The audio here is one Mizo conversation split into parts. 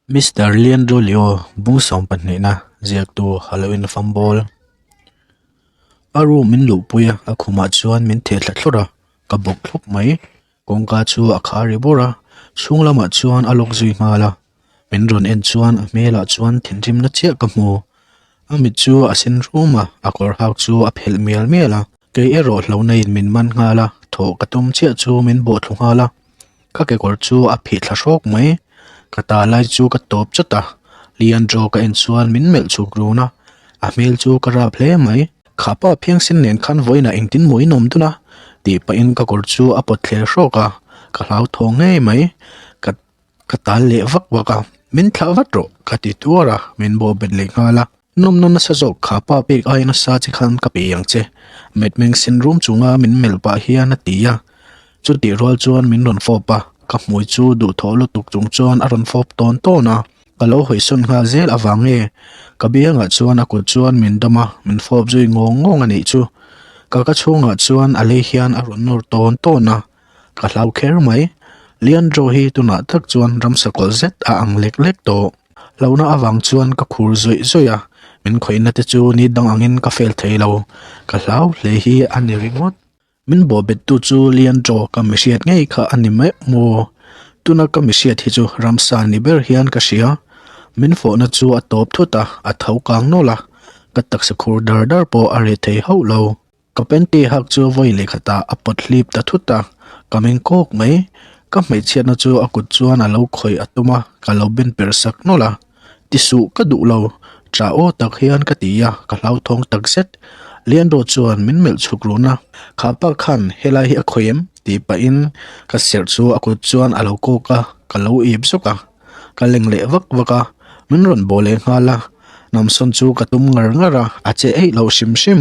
Mister Leandro Leo bung sawm pahnihna ziaktu a lo infam bawl. A room min luhpui a, a khumah chuan min theh thla thlawrh a, ka bawk thlawp mai. Kawngka chu a khar ri bawrh a, chhung lamah chuan a lawk zui nghal a. Min rawn en chuan a hmelah chuan thinrimna chiah ka hmu. A mit chu a sen rum a, a kawr hak chu a phelh mial mial a. Kei erawh hlauhna in min man nghal a, thawh ka tum chiah chu min bawh thlu nghal a. Ka kekawr chu a phih thla hrawk mai. Ka ta lai chu ka tawp chawt a, Leandro ka en chuan min melh chhuk run a, a hmel chu ka rap hle mai. Kha pa phiangsen nen khan vawiinah engtin maw in awm dun a? tih pahin ka kawr chu a pawt thler hrawk a, ka hlauthawng ngei mai. Ka ka tal leh vak vak a, min thlah vat rawh ka ti tuar a, min bawh bet leh nghal a. Nawmna nasa zawk kha pa pek ai nasa che khan ka pe ang che, mitmeng sen rum chunga min melh pah hian a ti a. Chutih rual chuan min rawn fawp a, ka hmui chu duhthawh lutuk chung chuan a rawn fawp tawn tawn a. Ka lo hawisawn nghal zel avang nge ka biangah chuan a kut chuan min dawm a, min fawp zui ngawng ngawng a nih chu. Ka ka chhungah chuan a lei hian a rawn nawr tawn tawn a, ka hlau kher mai. Leandro hi tunah tak chuan ramsa kawlh zet a ang lek lek tawh. Hlauhna avang chuan ka khur zawih zawih a, min khawihna te chu ni dang angin ka fel thei lo, ka hlau hle hi a ni ringawt. Min bawh bet tu chu Leandro ka mihriat ngei kha a ni mai maw? Tuna ka mihriat hi chu ramsa ni ber hian ka hria. Min fawhna chu a tawp thut a, a tho kang nawlh a, ka taksa khur dar dar pawh a reh thei hauh lo. Ka panty hak chu vawi leh khatah a pawt hlip ta thut a, ka meng kawk mai. Ka hmeichhiatna chu a kut chuan a lo khawih a tum a, ka lo ben per sak nawlh a. Ti suh ka duh lo, ṭah aw tak hian ka ti a, ka hlauthawng tak zet. Leandro chuan min melh chhuk run a, Kha pa khan helai hi a khawih em? tih pahin ka serh chu a kut chuan a lo kawk a, ka lo ip zawk a. Ka leng leh vak vak a, min rawn bawh leh nghal a, namsawn chu ka tum ngar ngar a, a che eih loh hrim hrim.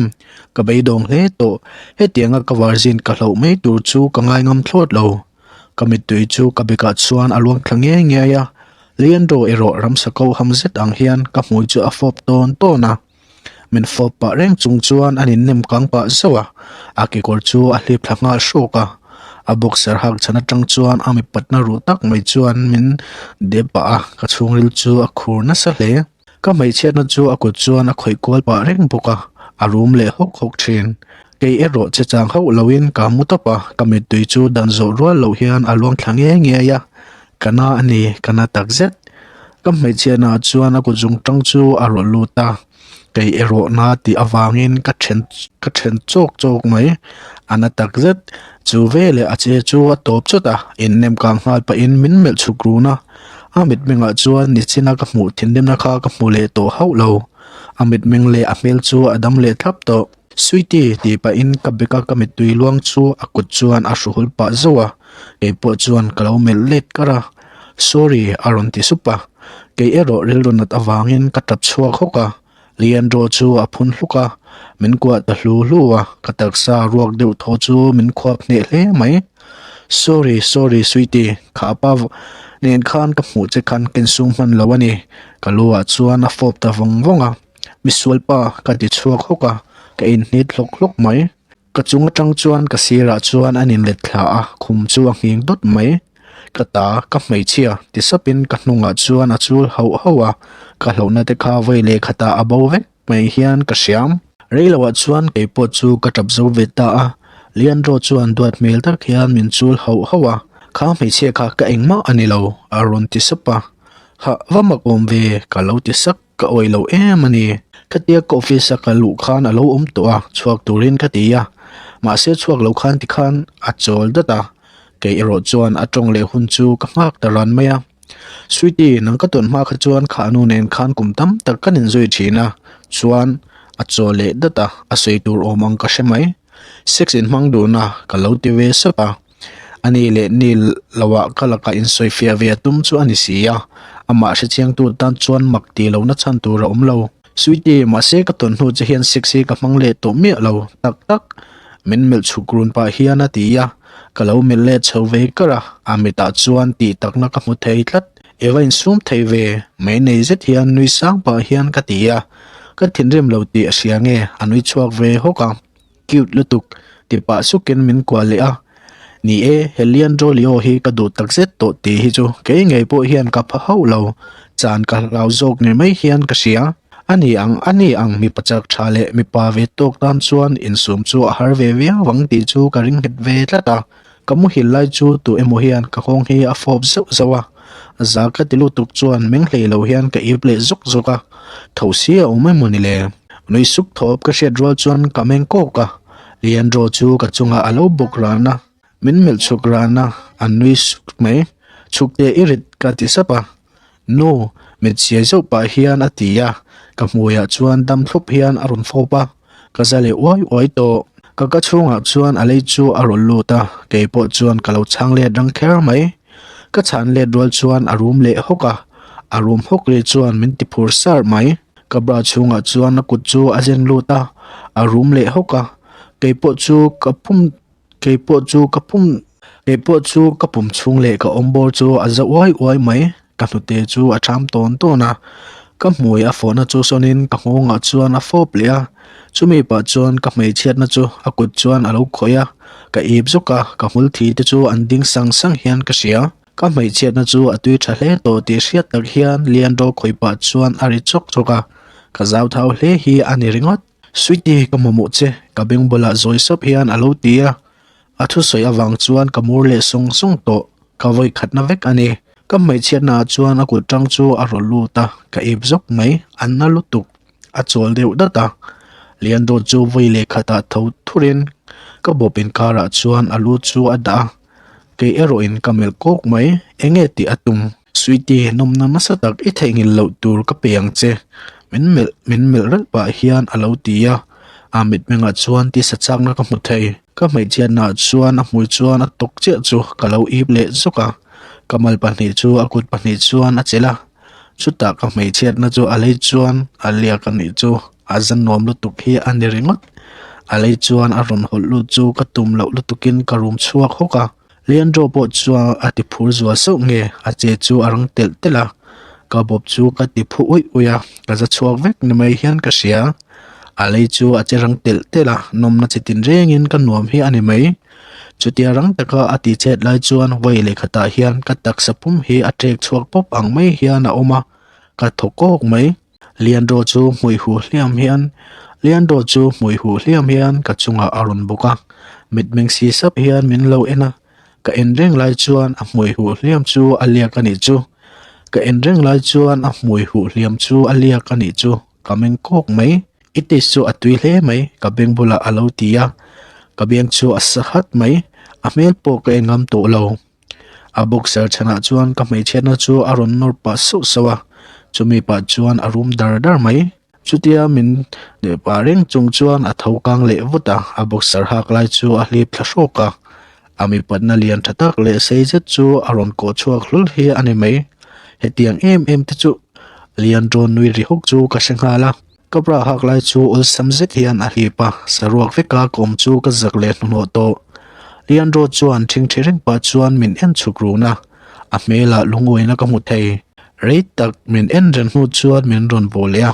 Ka beidawng hle tawh, hetianga ka varzin ka hloh mai tur chu ka ngai ngam thlawt lo. Ka mittui chu ka bekah chuan a luang thla ngiai ngiai a, Leandro erawh ramsa ko ham zet ang hian ka hmui chu a fawp tawn tawn a. Min fawp pah reng chung chuan an innem kang pah zauh a, a kekawr chu a hlip thla nghal hrawk a. A boxer hak chhan atang chuan a mipatna ruh tak mai chuan min dep pah a, ka chhungril chu a khur nasa hle. Ka hmeichhiatna chu a kut chuan a khawih kual pah reng bawk a, a rum leh hawk hawk thin. Kei erawh che chang hauh loin ka mu tawp a, ka mittui chu dan zawh rual loh hian a luang thla nge nge a, ka na a ni, ka na takzet. Ka hmeichhiatna ah chuan a kut zung tang chu a rawlh lut a, kei erawh na tih avangin ka then ka then chawk chawk mai, a na takzet. Chu veleh a che chu a tawp chawt a, innem kang nghal pahin min melh chhuk run a. A mitmengah chuan nichina ka hmuh thinrimna kha ka hmu leh tawh hauh lo. A mitmeng leh a hmel chu a dam leh thlap tawh. Sweety tih pahin ka beka ka mittui luang chu a kut chuan a hru hul pah zauh a, kei pawh chuan ka lo melh let kar a. Sorry a rawn ti sup a. Kei erawh rilru nat avangin ka tap chhuak hawk a. Leandro chu a phun hluk a, min kuah ta hlu hlu a, ka taksa ruak deuh thaw chu min khuap hneh hle mai. Sorry, sorry sweetie, kha pa nen khan ka hmuh che khan ka insum hman lo a ni, ka lu ah chuan a fawp ta vawng vawng a, misual pa ka ti chhuak hawk a, ka inhnit hlawk hlawk mai. Ka chung atang chuan ka sirah chuan an inlet thla a, khum chu a nghing dawt mai. Ka ta, ka hmeichhia, ti sapin ka hnungah chuan a chul hauh hauh a, ka hlauhna te kha vawi leh khatah a bo vek mai hian ka hria. Reiloah chuan kei pawh chu ka tap zo ve ta a, Leandro chuan duat hmel tak hian min chul hauh hauh a, Kha hmeichhia kha ka engmah a ni lo, a rawn ti sap a. Hah, va mak awm ve, ka lo ti sak. Ka awih lo em a ni. Khatia ka office a ka luh khan a lo awm tawh a, chhuak turin ka ti a. Mahse chhuak lo khan tikhan a chawl dat a. Kei erawh chuan a tawng leh hun chu ka nghak ta ran mai a. Sweety, nang ka tawn hma kha chuan kha nu nen khan kum tam tak kan inzui thin a. Chuan a chawl leh dat a, a sawi tur awm ang ka hre mai. Sex inhmang dun a, ka lo ti ve sap a. A ni leh ni loah ka lakah insawifiah ve a tum chu a ni si a, amah hrechiangtu tan chuan mak tih lohna chhan tur a awm lo. Sweety, mahse ka tawn hnu che hian sex hi ka hmang leh tawh miah lo, tak tak. Min melh chhuk run pah hian a ti a, ka lo melh let chho ve kar a, a mitah chuan tih takna ka hmu thei tlat. I va insum thei ve, mei nei zet hian nui sang pah hian ka ti a, ka thinrim lo tih a hria nge a nui chhuak ve hawk a. Cute lutuk, ti pah sukin min kuah leh a. Ni e, he Leandro Leo hi ka duh takzet tawh tih hi chu kei ngei pawh hian ka pha hauh lo, chan ka hlau zawk ni mai hian ka hria. A ni ang, a ni ang mipa chak tha leh mipa ve tawk tan chuan insum chu a har ve viau ang tih chu ka ring nghet ve tlat a. Ka muhil lai chu tu emaw hian ka nghawng hi a fawp zeuh zeuh a, za ka ti lutuk chuan meng hlei lo hian ka ip leh zawk zawk a, tho si a awm emaw ni le? Nui suk thawp ka hriat rual chuan ka meng kawk a, Leandro chu ka chungah a lo bawk ran a, min melh chhuk ran a, a nui suk mai. Chhuk teh i rit ka ti sap a, Nu, mit siai zeuh pah hian a ti a, ka hmuiah chuan dam thlup hian a rawn fawp a, ka za leh uai uai tawh. Ka ka chhungah chuan a lei chu a rawn lut a, kei pawh chuan ka lo chhang let rang kher mai. Ka chhan let rual chuan a rum leh hawk a, a rum hawk ri chuan min ti phur sar mai. Ka bra chhungah chuan a kut chu a zen lut a, a rum leh hawk a, kei pawh chu ka pum Kei pawh chu ka pum kei pawh chu ka pum chhung leh ka awm bawr chu a za uai uai mai. Ka hnute chu a tham tawn tawn a, ka hmui a fawhna chu sawnin ka nghawngah chuan a fawp leh a. Chumi pah chuan ka hmeichhiatna chu a kut chuan a lo khawih a, ka ip zawk a, ka hmul thi te chu an ding sang sang hian ka hria. Ka hmeichhiatna chu a tui tha hle tawh tih hriat tak hian Lianro khawih pah chuan a ri chawk chawk a, ka zauthau hle hi a ni ringawt. Sweety ka mamawh che ka beng bulah zawi sap hian a lo ti a, a thusawi avang chuan ka mur leh sawng sawng tawh, ka vawi khatna vek a ni. Ka hmeichhiatna ah chuan a kut tang chu a rawn lut a, ka ip zawk mai, a na lutuk, a chawl deuh dat a. Liandawt chu vawi leh khatah tho thurin ka bawp inkarah chuan a lu chu a dah a. Kei erawhin ka melh kawk mai, enge tih a tum? Sweety, nawmna nasa tak i theihnghilh loh tur ka pe ang che, min melh min melh reuh pah hian a lo ti a, a mitmengah chuan tisa chakna ka hmu thei. Ka hmeichhiatnaah chuan a hmui chuan a tawk chiah chu ka lo ip leh zawk a, ka mal chu a kut pahnih chuan a chelh a, chutah ka hmeichhiatna chu a lei chuan a liak a nih chu a za nuam lutuk hi a ni ringawt. A lei chuan a rawn hawlh lut chu ka tum loh lutukin ka rum chhuak hawk a, Leandro pawh chuan a ti phur zual sauh nge a che chu a rang telh telh a, ka bawp chu ka ti phu uih uih a, ka za chhuak vek ni mai hian ka hria. A lei chu a che rang telh telh a, nawmna chi tin rengin ka nuam hi a ni mai. Chutia rang taka a ti chet lai chuan vawi lehkhatah hian ka taksa pum hi a ṭek chhuak pawp ang mai hian a awm a, ka thaw kawk mai. Lianro chu hmui huh hliam hian Lianro chu hmui huh hliam hian ka chungah a rawn bawk a, mitmeng si sap hian min lo en a, ka en reng lai chuan a hmui huh hliam chu a liak a nih chu. Ka en reng lai chuan a hmui huh hliam chu a liak a nih chu, ka meng kawk mai. I taste chu a tui hle mai ka beng bulah a lo ti a, ka beng chu a sa hat mai, a hmel pawh ka en ngam tawh lo. A boxer chhanah chuan ka hmeichhiatna chu a rawn nawr pah sauh sauh a, chumi pah chuan a rum dar dar mai. Chutia min leh pah reng chung chuan a tho kang leh vut a, a boxer hak lai chu a hlip thla hrawk a. A mipatna lian tha tak leh sei zet chu a rawn kawh chhuak hlul hi a ni mai. Hetiang em em te chu Lian rawn nui ri hawk chu ka hre nghal a. Ka bra hak lai chu awlsam zet hian a hlip a, saruak veka ka awm chu ka zak leh hnuhnawh tawh. Leandro chuan ṭhingṭhi reng pah chuan min en chhuk run a, a hmelah lunguaina ka hmu thei. Rei tak min en reng hnu chuan min rawn vaw leh a,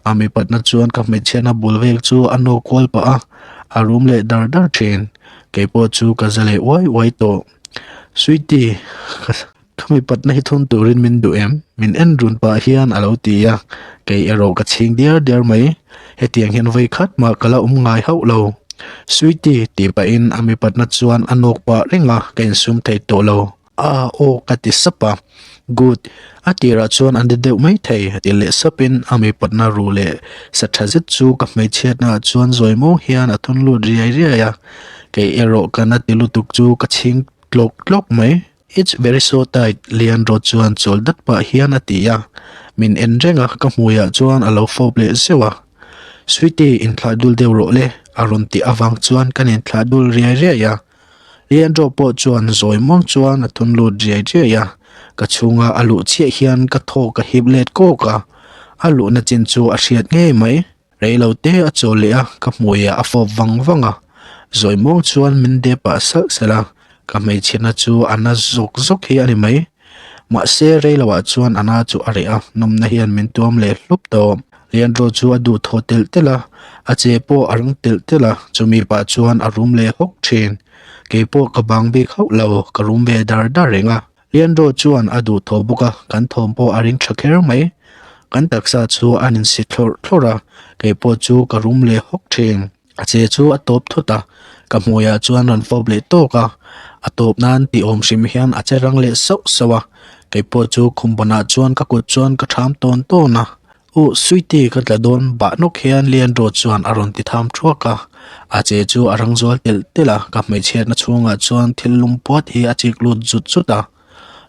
a mipatna chuan ka hmeichhiatna bul vel chu a nawk kual pah a, a rum leh dar dar ṭhin. Keipawh chu ka za leh uai uai tawh. Sweety, Ka mipatna hi thun turin min duh em? Min en run pah hian a lo ti a, kei erawh ka chhing diar diar mai. Hetiang hian vawi khat mah ka la awm ngai hauh lo. Sweety tih pahin a mipatna chuan a nawk pah reng a, ka insum thei tawh lo. A aw ka ti sap a, Good. A tirah chuan an ti deuh mai thei ti leh sapin a mipatna ruh leh sa tha zet chu ka hmeichhiatna ah chuan zawi maw hian a thun lut riai riai a, kei erawh ka na ti lutuk chu ka chhing tlawk tlawk mai. It's very so tight, Leandro chuan chawl dat pah hian a ti a, min en reng a, ka hmuiah chuan a lo fawp leh zeuh a. Sweety, inthlah dul deuh rawh le, a rawn tih avang chuan kan inthlah dul riai riai a. Leandro pawh chuan zawi muang chuan a thun lut riai riai a, ka chhunga a luh chiah hian ka thaw ka hip let kawk a, a luhna chin chu a hriat ngei mai. Rei lo te a chawl leh a, ka hmuiah a fawp vang vang a, zawi muang chuan min dep pah salh salh a, ka hmeichhiatna chu a na zawk zawk hi a ni mai. Mahse rei loah chuan a na chu a reh a, nawmna hian min tuam leh hlup tawh. Leandro chu a duhthawh telh telh a, a che pawh a rang telh telh a, chumi pah chuan a rum leh hawk thin. Keipawh ka bang bik hauh lo, ka rum ve dar dar reng a. Leandro chuan a duhthawh bawk a, kan thawm pawh a ring tha kher mai. Kan taksa chu a insi thlawrh thlawrh a, keipawh chu ka rum leh hawk thin. A che chu a tawp thut a, ka hmuiah chuan rawn fawp leh tawk a, a tawp nan tih awm hrim hian a che rang leh sauh sauh a, keipawh chu khum banah chuan ka kut chuan ka ṭham tawn tawn a, Uh Sweety ka tla dawn bah nawk hian Leandro chuan a rawn ti tham thuak a, a che chu a rang zual telh telh a, ka hmeichhiatna chhungah chuan thil lum puat hi a chik lut zut zut a,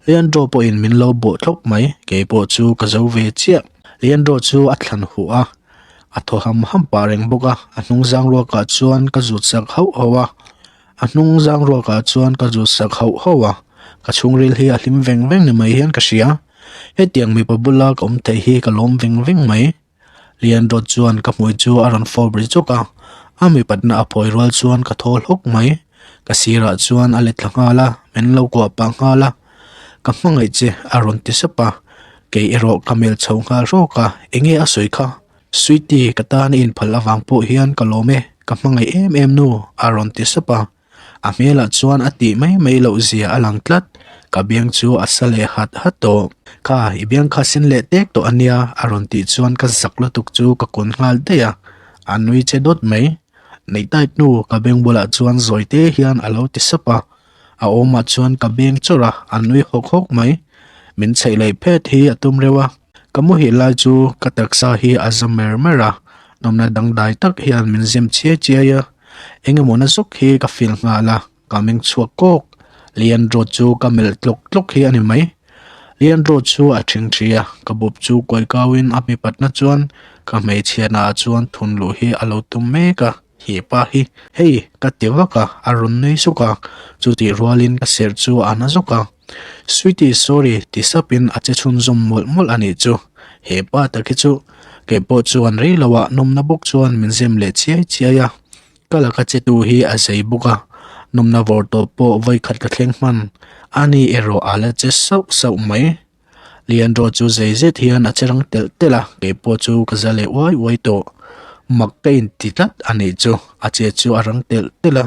Leandro pawhin min lo bawh thlawp mai, keipawh chu ka zo ve chiah. Leandro chu a thlan huh a. A thaw ham ham pah reng bawk a, a hnung zang ruakah chuan ka zut sak hauh hauh a, a hnung zang ruakah chuan ka zut sak hauh hauh a, ka chhungril hi a hlim veng veng ni mai hian ka hria. Hetiang mipa bula ka awm theih hi ka lawm veng veng mai. Lianrawt chuan ka hmui chu a rawn fawp ri chuk a, a mipatna a phawi rual chuan ka thaw hlawk mai. Ka sirah chuan a let thla nghal a, min lo kuah pah nghal a. Ka hmangaih che a rawn ti sap a, kei erawh ka melh chho nghal hrawk a, enge a sawi kha? Sweety ka tan i inphal avang pawh hian ka lawm e, ka hmangaih em em nu a rawn ti sap a, a hmelah chuan a tih mai mai loh zia a lang tlat, ka biang chu a sa leh hat hat tawh. Kha i biang kha sin leh tek tawh a nia a rawn tih chuan ka zak lutuk chu ka kun nghal daih a, a nui che dawt mai. Neih tight hnu ka beng bulah chuan zawi te hian a lo ti sap a, A awmah chuan ka beng chawrh a, a nui hawk hawk mai. Min chheih leh phet hi a tum reuh a, ka muhilh lai chu ka taksa hi a za mer mer a, nawmna dangdai tak hian min zem chiai chiai a. Eng emaw na zawk hi ka feel nghal a, ka meng chhuak kawk. Leandro chu ka melh tlawk tlawk hi a ni mai. Leandro chu a thing thi a, ka bawp chu kuai kauin a mipatna chuan ka hmeichhiatna ah chuan thun luh hi a lo tum mek a. He pa hi, hei, ka ti vak a, a rawn nui suk a, chutih rualin ka serh chu a na zawk a. Sweety, sorry, ti sapin a che chhunzawm mawlh mawlh a nih chu. He pa tak hi chu, kei pawh chuan rei loah nawmna bawk chuan min zem leh chiai chiai a. Ka laka che tu hi a zei bawk a, nawmna vawr tawp pawh vawikhat ka thleng hman, ani erawh a la che sauh sauh mai. Leandro chu zei zet hian a che rang telh telh a, keipawh chu ka za leh uai uai tawh. Mak ka inti tlat a nih chu, a che chu a rang telh telh a.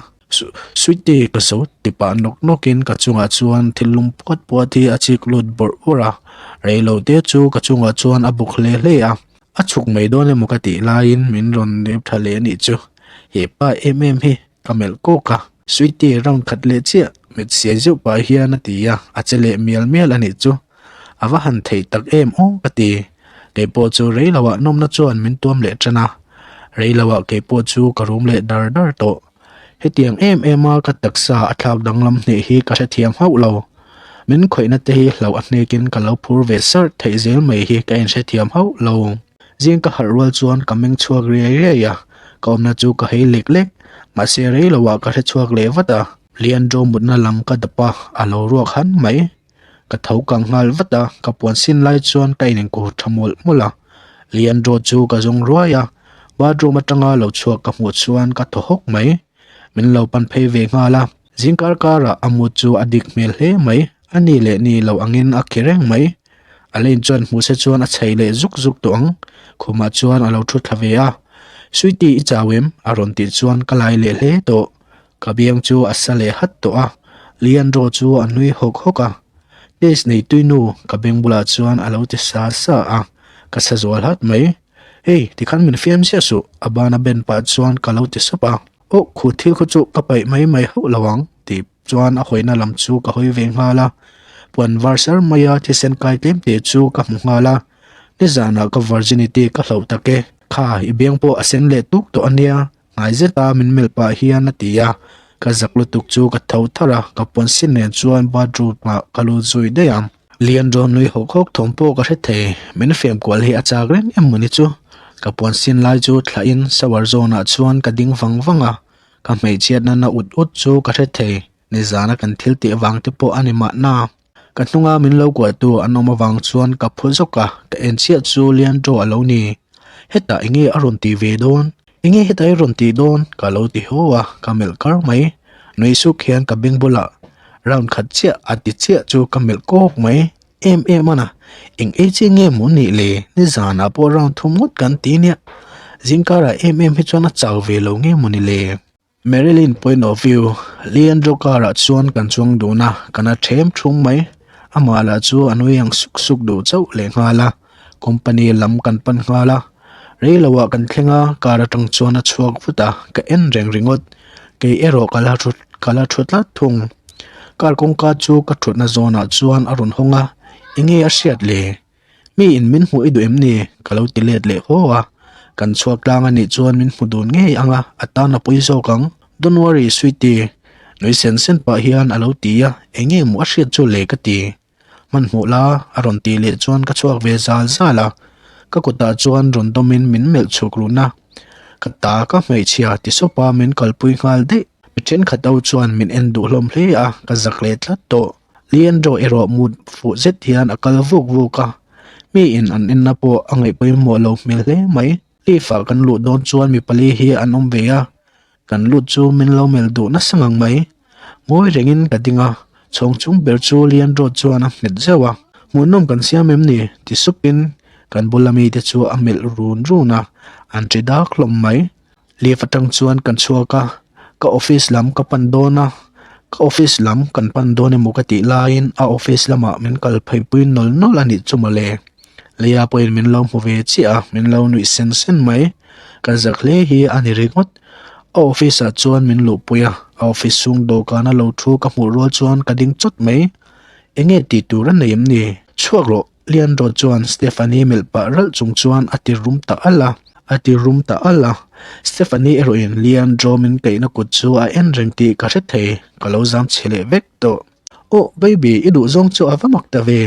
Sweety ka zo ti pah nawk nawkin ka chungah chuan thil lum puat puat hi a chik lut bawrh bawrh a, reilo te chu ka chungah chuan a bawk hle hle a. A chhuk mai dawn emaw ka tih laiin min rawn nep tha leh a nih chu, he pa em em hi ka melh kawk a. Sweety round khat leh chiah mit siai zeuh pah hian a ti a, a che leh mial mial a nih chu. A va han theih tak em aw ka ti. Keipawh chu rei loah nawmna chuan min tuam leh tan a, rei loah keipawh chu ka rum leh dar dar tawh. Hetiang em em a ka taksa a thlak danglam hneh hi ka hrethiam hauh lo. Min khawihna te hi hlauh a hnekin ka lo phur ve sarh theih zel mai hi ka inhrethiam hauh lo. Zing ka harh rual chuan ka meng chhuak riai riai a, ka awmna chu ka hei lek lek. Mahse rei loah ka hrechhuak leh vat a. Leandro mutna lam ka dap a, a lo ruak han mai. Ka tho kang nghal vat a, ka puan sin lai chuan ka inenkur tha mawlh mawlh a. Leandro chu ka zawng ruai a, bathroom atanga lo chhuak ka hmuh chuan ka thaw hawk mai. Min lo pan phei ve nghal a. Zingkar karah a mut chu a dik hmel hle mai, a ni leh ni lo angin a khi reng mai. A lane chuan hmuh se chuan a chei leh zuk zuk tawh ang, khumah chuan a lo thu thla ve a. Sweety i chau em? a rawn tih chuan ka lai leh hle tawh. Ka biang chu a sa leh hat tawh a, Leandro chu a nui hawk hawk a. Test nei tui nu ka beng bulah chuan a lo ti sa sa a, ka sa zual hat mai. Hey, tikhan min fiam ziah suh a bana ben pah chuan ka lo ti sap a. Aw khu thil khaw chu ka paih mai mai hauh lo ang tih chuan a hawina lam chu ka hawi ve nghal a, puan var sar maia thisen kai tlem tih chu ka hmu nghal a, nizanah ka virginity ka hloh tak e, kha i biang pawh a sen leh tuk tawh a nia, ngai zeta min melh pah hian a ti a, ka zak lutuk chu ka tho tharh a, ka puan sin nen chuan bathroom ah ka lut zui daih ang. Lian rawn nui hawk hawk thawm pawh ka hre thei, min fiam kual hi a chak reng em mawni chu. Ka puan sin lai chu thlah in shower zone ah chuan ka ding vang vang a, ka hmeichhiat na na ut ut chu ka hre thei, nizana kan thil tih vang te pawh a ni mahna. Ka hnunga min lo kuah tu an awm avang chuan ka phu zawk a, ka en chiah chu Lian Draw a lo ni. Hetah enge a rawn tih ve dawn? Enge hetah i rawn tih dawn? Ka lo ti haw a, ka melh kar mai. Nui suk hian ka beng bulah round khat chiah a ti chiah chu ka melh kawk mai. Em em a na, eng ei chiah nge maw nih le? Nizanah pawh round thum ngawt kan ti nia. Zingkarah em em hi chuan a chau ve lo nge maw ni le? Marilyn point of view, Leandro car ah chuan kan chuang dun a, kan a them thum mai. Amah lah chu a nui ang suk suk duh chauh leh nghal a, company lam kan pan nghal a. Rei lo ah kan thleng a, car atang chuan a chhuak vut a, ka en reng ringawt. Kei erawh ka la thu ka la thu tlat thung. Car kawngka chu ka thutna zawnah chuan a rawn hawng a, enge a hriat le? Mi in min hmuh i duh em ni? Ka lo ti let leh haw a. Kan chhuak tlang a nih chuan min hmu dun ngei ang a, a tan a pui zawk ang. Don't worry sweetie, nui sen sen pah hian a lo ti a, eng nge maw a hriat chu le ka ti. Hmanhmawh la, a rawn tih leh chuan ka chhuak ve zal zal a, ka kutah chuan rawn dawmin min melh chhuk run a. Ka ta ka hmeichhia ti sawp a min kalpui nghal daih. Mi thenkhat ho chuan min en duh hlawm hle a, ka zak leh tlat tawh. Leandro erawh mut fuh zet hian a kal vuk vuk a, mi in an enna pawh a ngaih pawimawh lo hmel hle mai. Lift ah kan luh dawn chuan mi pali hi an awm ve a, kan lut chu min lo melh duh nasa ngang mai. Ngawi rengin ka ding a, chhawng chung ber chu Leandro chuan a nghet zeuh a, Hmuhnawm kan siam em ni? ti supin kan bula mite chu a melh run run a, an ṭi dak hlawm mai. Lift atang chuan kan chhuak a, ka office lam ka pan dawn a, ka office lam kan pan dawn emaw ka tih laiin a office lamah min kal phei pui nawl nawl a nih chu mawle. Leia pawhin min lo hmu ve chiah a, min lo nuih sen sen mai. Ka zak hle hi a ni ringawt. A office ah chuan min luhpui a, a office chhung dawhkana lo thu ka hmuh rual chuan ka ding chawt mai. Enge tih tur a nei em ni? Chhuak rawh. Leandro chuan Stephanie melh pah ralh chung chuan a ti rum ta alh a, a ti rum ta alh a. Stephanie erawhin Leandro min kaihna kut chu a en reng tih ka hre thei, ka lo zam chhe leh vek tawh. Aw baby, i duh zawng chu a va mak ta ve,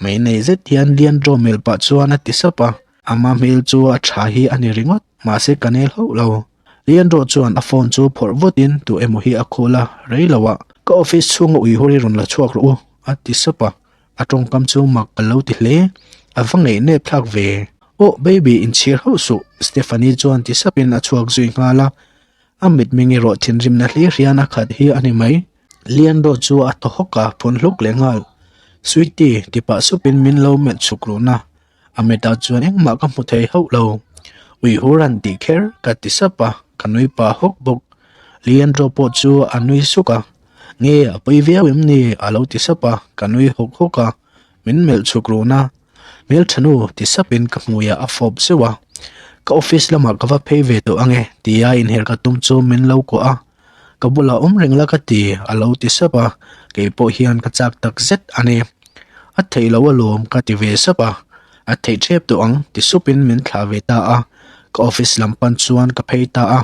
mei nei zet hian Leandro melh pah chuan a ti sap a. Ama hmel chu a tha hi a ni ringawt, mahse ka nel hauh lo. Leandro chuan a phone chu phawrh vawtin tu emaw hi a khul a, rei lo ah, ka office chhunga uihur hi rawn la chhuak rawh u, a ti sap a. A tawngkam chu mak ka lo ti hle. A va ngeih nep thlak ve. Aw baby inchhir hauh suh Stephanie chuan ti sapin a chhuak zui nghal a. A mitmeng erawh thinrimna hlir hian a khat hi a ni mai. Leandro chu a thaw hawk a, phun hluk leh nghal. Sweetie ti pah supin min lo melh chhuk run a. A mitah chuan engmah ka hmu thei hauh lo. Ui hur han tih kher ka ti sap a, ka nui pah hawk bawk. Leandro pawh chu a nui suk a, Nge a pawi viau em ni? a lo ti sap a, ka nui hawk hawk a, min melh chhuk run a. Hmelthanu ti sapin ka hmuiah a fawp zeuh a, Ka office lamah ka va phei ve tawh ange tia inher ka tum chu min lo kuah a, Ka bulah awm reng la ka ti a lo ti sap a, kei pawh hian ka chak tak zet a ni. A theih loh alawm ka ti ve sap a, a theih ṭhep tawh ang ti supin min thlah ve ta a, ka office lam pan chuan ka phei ta a.